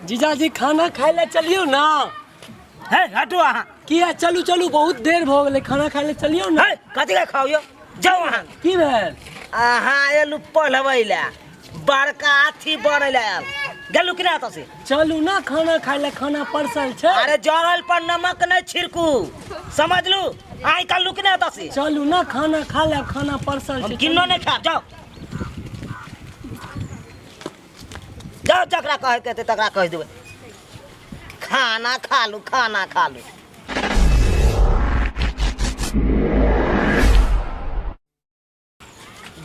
जीजाजी खाना खाय लए चलियौ ना। हे हटू अहाँ। किया? चलू चलू, बहुत देर भऽ गेलै, खाना खाय लए चलियौ ना। हे कथी के खाउ यौ, जाउ अहाँ। की भेल? अहाँ एलू पढ़बै लए, बड़का अथी बनै लए आयल गेलू कि नहि एतऽ से? चलू ना खाना खाय लए, खाना परसल छै। अरे जरल पर नमक नहि छिड़कू, समझलू? आइ काल्हि कि नहि एतऽ से? चलू ना खाना खा लेब, खाना परसल हम छै। किन्नो नहि खायब, जाउ जाउ, जकरा कहैके हेतै तकरा कहि देबै। खाना खा लू, खाना खा लू।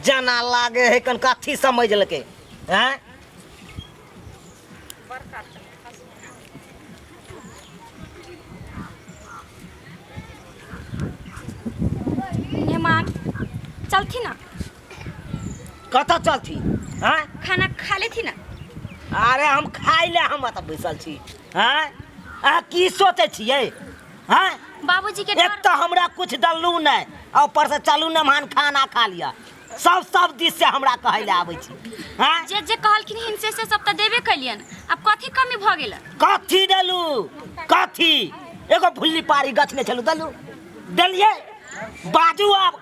जना लागे है कन कथी समझ लके हैं। मेहमान चलथी ना। कतऽ चलथी हैं? खाना खा लेथी ना। अरे हम खाइ ले हम एतऽ बैसल छी हैं, अहाँ की सोचै छियै हैं? बाबूजी के एक डर। तऽ हमरा कुछ डललू नहि आ ऊपर से चलू ने मान खाना खा लिअ, सब सब दिस से हमरा कहै लए आबै छी हैं। जे जे कहलखिन हिन से सब तऽ देबे कलियन, आब कथी कमी भऽ गेल? कथी देलू? कथी एगो भुल्ली पारी गछने छलू, देलू? देलियै? बाजू आब।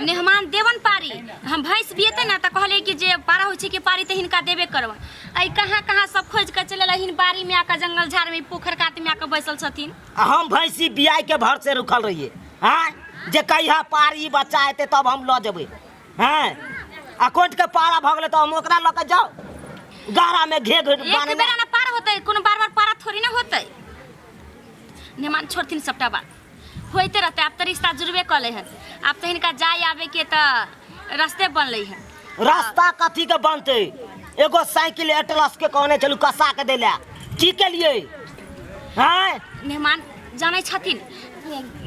मेहमान देवन पारी, हम भैंस बियेतै ने तऽ कहलियै कि जे पारा होइ छै कि पारी तऽ हिनका देबे करबन। एहि कहाँ कहाँ सब खोजि कऽ चलि एलै, हिन बाड़ी में आकऽ जंगल झाड़ में पोखरि कात में आकऽ बैसल छथिन। आ हम भैंसी बियाइ के भर से रुकल रहियै हैं, जे कहिया पारी बच्चा हेतै तब हम लऽ जेबै हैं। आ कोट के पारा भऽ गेलै तऽ हम ओकरा लऽ के जाउ गहरा में घे घे एक बान्हने। बेरा ना पार होतै, कोनो बार बार पारा थोड़ी ना होतै। मेहमान छोड़थिन, सबटा बात होइते रहतै। आब तऽ रिश्ता जुड़बे कऽ हन, आब तऽ हिनका जाय आबे के तऽ रस्ते बनलै हन। रास्ता कथी के बनतै? एगो साइकिल एटलस के कहने छलू कसा के दै लए, की केलियै हैं? मेहमान जानै छथिन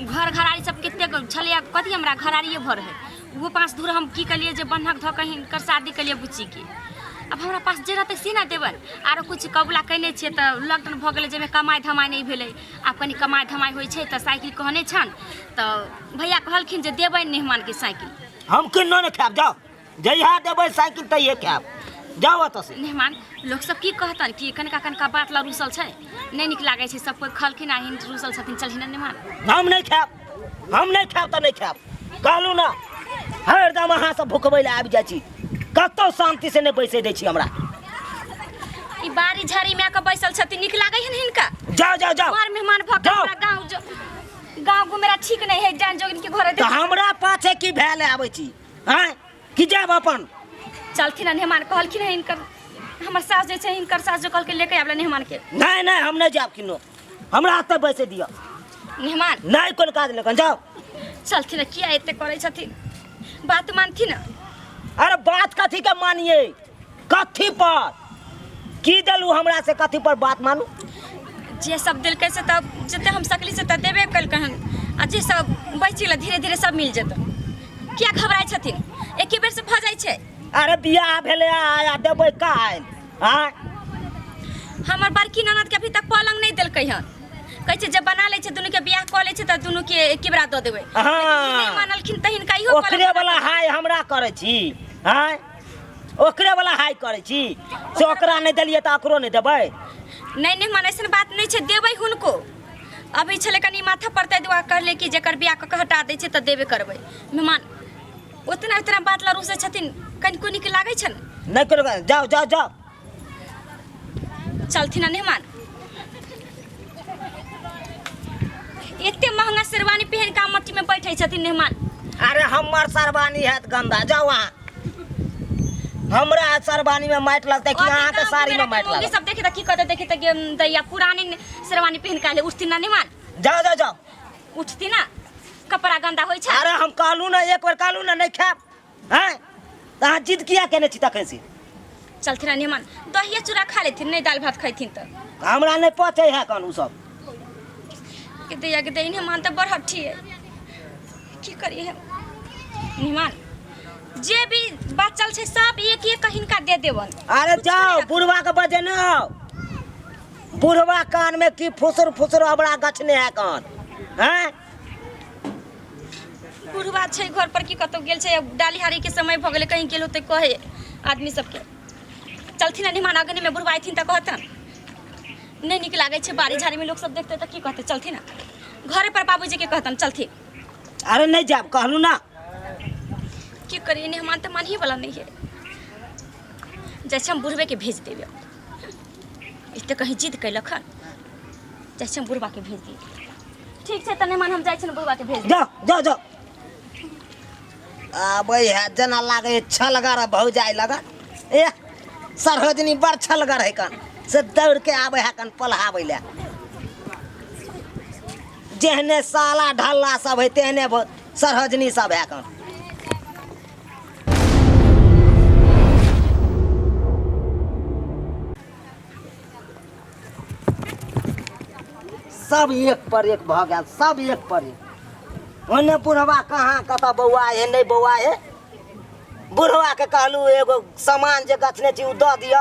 घर घरारी सब कतेक छलैए, कथी हमरा घरारिए भर है, ओहो पाँच धूर हम की केलियै जे बन्हक धऽ कऽ हिनकर शादी केलियै बुच्चीके। आब हमरा पास जे रहतै से ने देबनि। आरो किछु कबुला कयने छियै तऽ लॉकडाउन भऽ गेलै, जाहिमे कमाइ धमाइ नहि भेलै। आब कनि कमाइ धमाइ होइ छै तऽ साइकिल कहने छनि तऽ भैया कहलखिन जे देबनि मेहमानके साइकिल। हम किन्नो नहि खायब, जाउ जहिया देबै साइकिल तहिये खायब, जाउ एतऽ से। मेहमान लोक सब की कहतन कि कनिका कनिका बात लए रुसल छै, नहि नीक लागै छै। सब कोइ खलखिन आ हिन रुसल छथिन। चलहिन ने मेहमान। हम नहि खायब, हम नहि खायब तऽ नहि खायब, कहलहुँ ने। हरदम अहाँ सब भुकबै लए आबि जाइ छी, कतहु शान्ति से नहि बैसै दै छी हमरा। ई बाड़ी झाड़ी में आके बैसल छथिन, नीक लागै हन हिनका? जाओ जाओ जाओ। मार मेहमान भऽ के जाओ। हमरा गाँव जो गाँव घुमेरा ठीक नहीं है, जान जोगिन के घर। तऽ हमरा पाछे की भेल आबै छी आँय? की जायब अपन? चलथिन हन मेहमान, कहलखिन हन हिनकर हमर सास जे छै, हिनकर सास जो कहलखिन लेके आबला मेहमान के। नहि नहि, हम नहि जायब किनो, हमरा एतऽ बैसे दिअ। मेहमान नहि कोनो काज लेकिन जाओ। चलथिन हन, किया एते करै छथिन? बात मानथिन। अरे बात कथी के मानिए? कथी पर की देलू हमरा से, कथी पर बात मानू? जे सब देलकै से तऽ जते हम सकली से तऽ देबे केलकै हन, आ जे सब बचि गेलै धीरे धीरे सब मिल जेतै। किया घबराइ छथिन? एके बेर से भऽ जाइ छै। अरे बियाह भेलै आ देबै काल्हि आँय? हमर बड़की ननद के अभी तक पलंग नहि देलकै हन, कहै छै जे बना लै छै, दुनू के बियाह कऽ लै छै तऽ दुनू के एके बेरा दऽ देबै। हाँ। लेकिन ई नहि मानलखिन तऽ हिनका इहो पलंग ओकरे बना वाला कऽ हाय हमरा करै छी आँय? ओकरे वाला हाय करै छी से ओकरा नहि देलियै तऽ ओकरो नहि देबै? नहि नहि मन ऐसन बात नहि छै, देबै हुनको। अभी छलै कनि माथा पर, ताहि दुआरे कहले कि जेकर बियाह कऽ के हटा दै छै तऽ देबे करबै। मेहमान उतना उतना बात लऽ रुसै छथिन, कनिको नीक लागै छनि? नहि कोनो, जाओ जाओ जाओ। चलथिन मेहमान, एते महंगा शेरवानी पहन के मट्टी में बैठे छथिन मेहमान। अरे हमर शेरवानी हैत गंदा, जाओ अहाँ। हमरा शेरवानी में माटि लगतै कि अहाँ के साड़ी में माटि मौगी लागत? सब देखे त की कहते? देखे त कि दैया पुरानी शेरवानी पहन के आले, उठती ना मेहमान? जाओ जाओ जाओ। उठती ना, कपड़ा गंदा होइ छै। अरे हम कहलू ना, एक बेर कहलू ना नहि खायब हैं, तऽ अहाँ जिद किया केने छी तखन से? चलथिन ना मेहमान, दहिया चूड़ा खा लेथिन, नहि दालि भात खैथिन तऽ। हमरा नहि पचै है कन उ सब। के दैया के दै मेहमान तऽ बड़ हट्ठी है, की करिए हम? मेहमान जे भी बचल छै सब एक एक हिनका दे देवन। अरे जाओ बुढ़वा के बजे न आओ, बुढ़वा कान में की फुसुर फुसुर अबरा गछने है कान हैं। बुढ़वा छै घर पर की कतौ गेल छै? डाली हारी के समय भऽ गेलै, कहीं गेल होतै कहे आदमी सबके। चलथिन ने निमान अगने में बुढ़वा अयथिन तऽ कहतन नहि नीक लागै छै बाड़ी झाड़ीमे लोक सब देखतै तऽ की कहतै चलथिन ने घरे पर बाबूजी के कहतन चलथिन। अरे नहीं जाब कहलू ना। की करिए, मेहमान तऽ मानही वाला नहीं है। जैसे हम बुढ़वे के भेज देबै, एते कहीं जिद कैलक हन, जैसे हम बुढ़वा के भेज दिए। ठीक छै तऽ मेहमान, हम जाइ छी ने बुढ़वा के भेज। जाओ जाओ जाओ। आबै है जेना लागे छलगर भौजाइ लगन। ए सरोजनी बड़ छलगर है कन से दौड़ के आबै है कन पलहाबै ले। जेहने साला ढल्ला सब है तेहने सरोजनी सब है कन। सब एक पर एक भऽ गेल, सब एक पर एक। ओने बुढ़वा कहाँ कतऽ बौआ हे नहि बौआ हे। बुढ़वा के कहलू एगो सामान जे गछने छी ओ दऽ दिअ,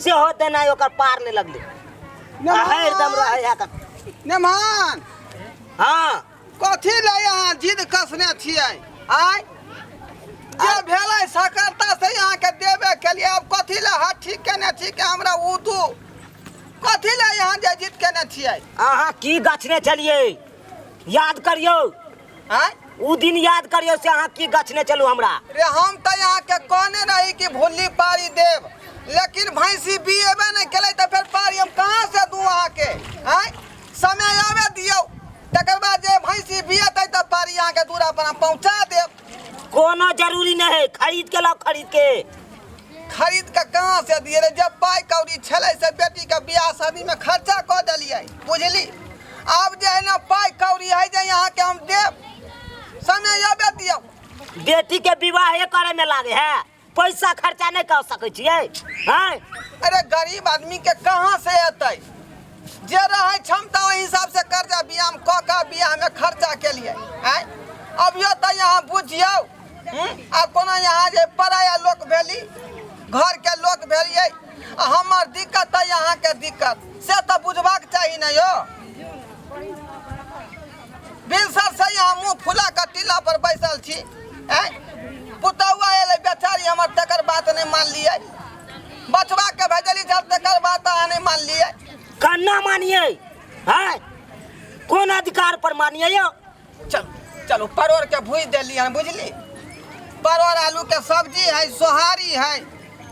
सेहो देनाइ ओकर पार नहि लगलै। हरदम रहै है। नेमान। हाँ। कथी लए अहाँ जिद कसने छियै? आय जे भेलै सकरता से अहाँके देबे केलियै, आब कथी लए हाथ ठीक केने छी कि हमरा ओ दू? कथी लए अहाँ जे जिद केने छियै? अहाँ की गछने छलियै याद करियौ। आँय उ दिन याद करियौ से अहाँ की गछने चलू हमरा। रे हम तऽ अहाँके कहने रही कि भुल्ली पारी देब, लेकिन भैंसी बिएबे नहि केलै तऽ फेर पारी हम कहाँ से दू अहाँके? आँय समय आबे दियौ, तकर बाद जे भैंसी बिएतै तऽ पारी अहाँके दूरा पर हम पहुँचा देब। कोनो जरूरी नहि है, खरीद के लाओ, खरीद के। खरीद के कहाँ से दिए रे? जब पाइ कौड़ी छलै से बेटीके बियाह शादीमे खर्चा कऽ देलियै, बुझली? आब जे है ने पाइ कौड़ी है जे अहाँके हम देब, समय अबे दियौ। बेटी के विवाहे करे में लागे है पैसा खर्चा नहीं कर सकै छियै? हैं? अरे गरीब आदमी के कहाँ से एतै? जे रहै क्षमता ओहि हिसाब से कर्जा बियाह कऽ कऽ बियाह में खर्चा केलियै। आँय अभियो तऽ यहाँ बुझियौ, आब कोनो यहाँ जे पराया लोक भेली, घर के लोक भेलियै, आ हमर दिक्कत तऽ अहाँके दिक्कत से तऽ बुझबाक चाही ने यौ। भिनसर से यहाँ मुँह फुला कऽ टीला पर बैसल छी। आँय पुतहुआ एलै बेचारी हमर, तकर बात नहि मानलियै। बचबा के भेजली छल, तकर बात अहाँ नहि मानलियै। कन्ना मानियै? हैं? कोन अधिकार पर मानियै यौ? चलू चलू, परोड़ के भूजि देली हन, बुझली? परोड़ आलू के सब्जी है, सोहारी है,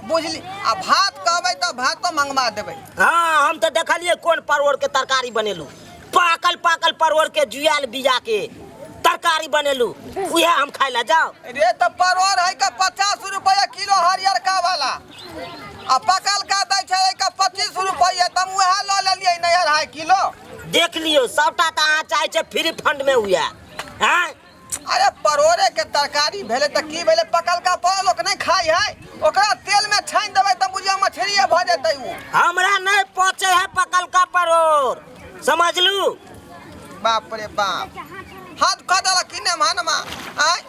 बुझली? आ भात कहबै तऽ भातो मंगवा देबै। हाँ, हम तऽ देखलियै कोन परोड़ के तरकारी बनेलू, पाकल पाकल परोड़ के जुआल बीजा के तरकारी बनेलू, उहे हम खाय ला जाओ। रे तऽ परोड़ है के 50 रुपया किलो हरियरका वाला, आ पकल का दै छै के 25 रुपया, तऽ हम उएह लऽ लेलियै ने 2.5 किलो। देख लियौ सबटा तऽ अहाँ चाहै छै फ्री फंड में हुए। हैं? अरे परोड़े के तरकारी भेलै तऽ की भेलै? पकलका परोड़ लोक नहि खाइ है, ओकरा तेल में छानि देबै तऽ बुझियौ मछलिए भऽ जेतै उ। हमरा नहि पचै है पकलका परोड़, समझलू? बाप रे बाप, हाथ कऽ देलक कि ने मानमा? आँय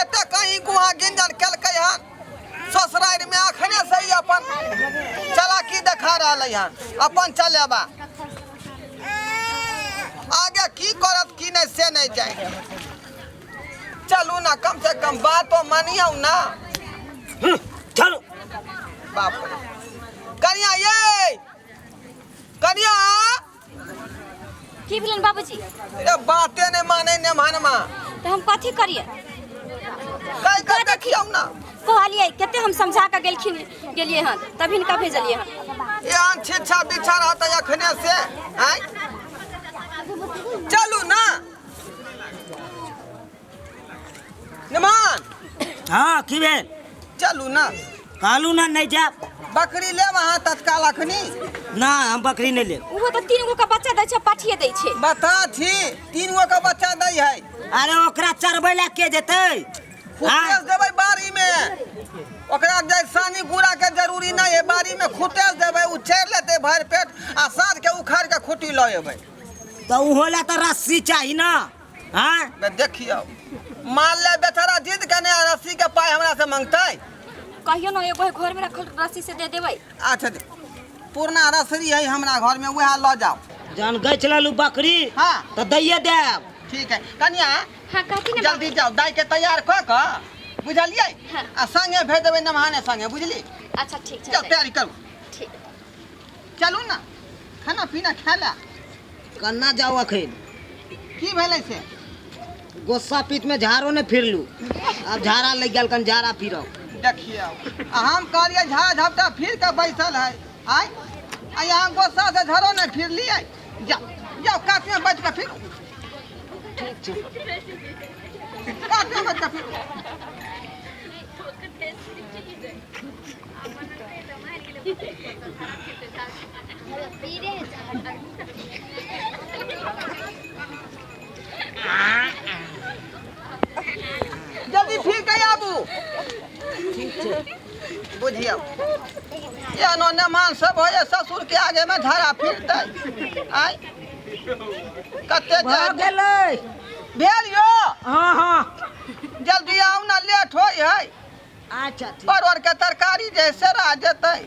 एते कहीं गुहा गिंजन केलकै हन ससुरारि में, अखने से ही अपन चालाकी देखा रहलै हन अपन चलेबा। आगे की करत की नहीं से नहीं जाए। चलू ना, कम से कम बात तो मानियौ ना। चलू। बाप रे कनिया, ये कनिया। की भेलन बाबूजी? अरे बाते नहीं माने ने मानमा। तऽ हम कथी करिए? कहि कऽ देखियौ ना। कहलियै कते हम समझा कऽ गेलखिन गेलियै हन, तभी हिनका भेजलियै हन। एहन छिच्छा बिछा रहतै अखने से? आँय चलू ना निमान। हाँ की भेल? चलू ना। कहलू ना नहीं जायब। बकरी लेब अहाँ तत्काल अखनी? ना, हम बकरी नहीं लेब। ओहो तऽ 3 गो के बच्चा दै छै, पाठिए दै छै। बता छी 3 गो के बच्चा दै है। अरे ओकरा चरबै ला के जेतै? खुटेस देबै बाड़ी में, ओकरा जे सानी गुड़ा के जरूरी नहीं है, बाड़ी में खुटेस देबै, उ चरि लेतै भरि पेट आ साँझ के उखाड़ के खुटी लऽ एबै। तऽ ओहो ला तऽ रस्सी चाही ना। हाँ बे देखियौ माल ले बेचारा जिद केने आ रस्सी के पाइ हमरा से मंगतै। कहियो ना एगो घर में रखल रस्सी से दे देबै। अच्छा पुरना रसरी है हमरा घर में, वएह लऽ जाओ। जहन गछि लेलू बकरी हाँ। तऽ दैये देब। ठीक है कनिया। हाँ कहती ना। जल्दी जाओ, दाई के तैयार कऽ कऽ, बुझलियै? हाँ। आ संगे भेज देबै नमहाने संगे, बुझली? अच्छा ठीक छै। जाओ तैयारी करू। छै। चलू ने खाना पीना खाय लए। कन्ना जाउ अखन? की भेलै से? गोस्सा पीठ में झाड़ो ने फिरलू, आब झाड़ा लग गेल, कन झाड़ा फिरब। देखियौ, आ हम कहलियै झाड़ा झपटा फिर के बैसल है, आय आ यहाँ गोस्सा से झरो नहि फिरलियै। जाउ जाउ, कात में बैठ के फिरू। ठीक छै। कात में बैठ के फिरू। जल्दी फिर के आबू। ठीक छै। बुझियौ, एहनो मेहमान सब होइए, ससुर के आगे में झाड़ा फिरतै? आय, कते भऽ गेलै। भेल यो? हँ हँ। जल्दी आउ ने, लेट होइ है। अच्छा ठीक। परोड़ के तरकारी जे सेरा जेतै।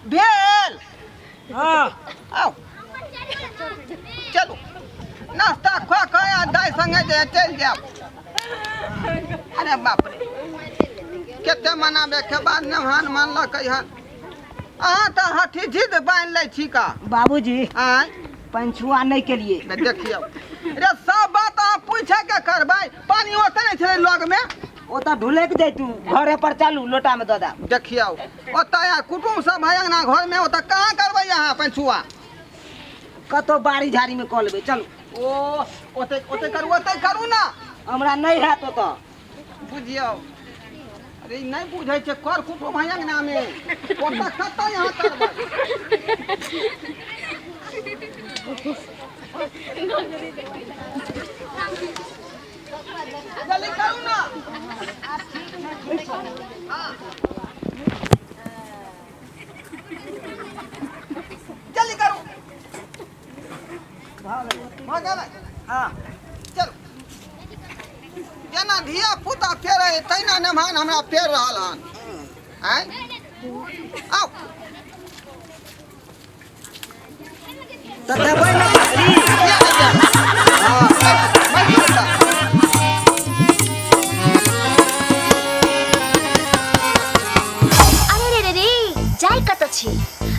भेल? हँ। आउ, चलू, नाश्ता खुआ कऽ आ दाइ संगे जे चलि जायब। अरे बाप रे, कते मनाबे के बाद नेहान मानलकै हन। अहाँ तऽ हठी जिद बान्हि लै छी का। बाबूजी। आँय? पंछुआ नहि केलिए। बे देखियौ रे, सब बात अहाँ पूछे के करबै। पानी ओतऽ नहि छलै लगमे? ओ तऽ ढुलकि जैतू, घरे पर चलू, लोटामे दऽ देब। देखियौ, ओतऽ आ कुटुम्ब सब है अंगना घरमे, ओतऽ कहाँ करबै अहाँ पंछुआ? कतौ बाड़ी झाड़ीमे कऽ लेबै, चलू। ओ ओतै ओतै करू, ओतै करू ने। हमरा नहि हैत ओतऽ। बुझियौ, अरे ई नहि बुझै छै, कर कुटुम्ब है अंगनामे, ओतऽ कतऽ यहाँ करबै? जल्दी करू ने। हाँ। जल्दी करू। भऽ गेलै? हँ। चलू। जेना धिया पुता पेरै है तहिना नेमान हमरा पेर रहल हन। आँय, आउ। तऽ देबै ने गाड़ी? किया नहि जायब? हँ, बैठू तऽ। अरे रे रे रे, जाय कतऽ छी?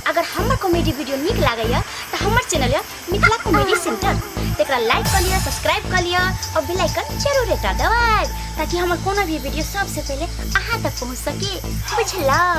अगर हमर कॉमेडी वीडियो नीक लागैया तऽ हमर चैनल यऽ मिथिला कॉमेडी सेंटर, तकरा लाइक कऽ लिअ, सब्सक्राइब कऽ लिअ और बेल आइकन जरूर एकटा दबाएब, ताकि हमर कोनो भी वीडियो सबसे पहिले अहाँ तक पहुँच सके। बुझलहुँ?